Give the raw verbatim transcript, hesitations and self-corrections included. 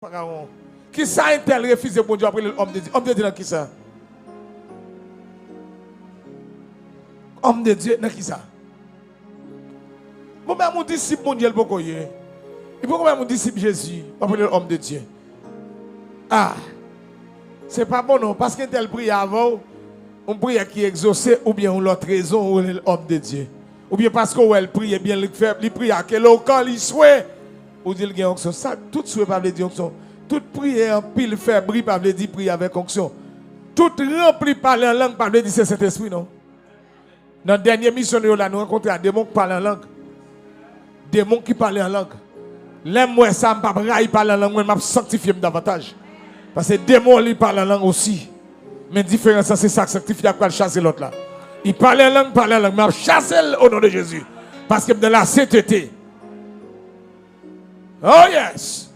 Farawon. Kisa entèl refize Bondye, w ap rele l òm de Dye? Òm de Dye nan kisa? Òm de Dye nan kisa? Bon, menm yon disip Bondye l poko ye. Li poko menm yon disip Jezi, w ap rele l òm de Dye. Ah, se pa bon non, paske entèl priye avè w, yon priyè ki egzose, oubyen yon lòt rezon, ou rele l òm de Dye. Oubyen paske w wè l priye byen, li fè, li priye ak elokan, li swe. Ou di l gen onksyon. Sa, tout swe pa vle di onksyon. Tout priye anpil fè bri pa vle di priye avèk onksyon. Tout ranpli pale an lang pa vle di se Sentespri non. Nan dènye misyon nou yo la, nou rankontre a demon k pale an lang. Demon ki pale an lang. Lè m wè sa, m p ap rayi pale an lang, mwen, m ap sanktifye m davantaj. Paske demon li pale an lang osi. Men diferans lan, se sa k sanktifye a k pral chase lòt la. Li pale an lang, pale an lang, men ap chase l o non de Jezi. Paske m nan la sentete. Oh yes!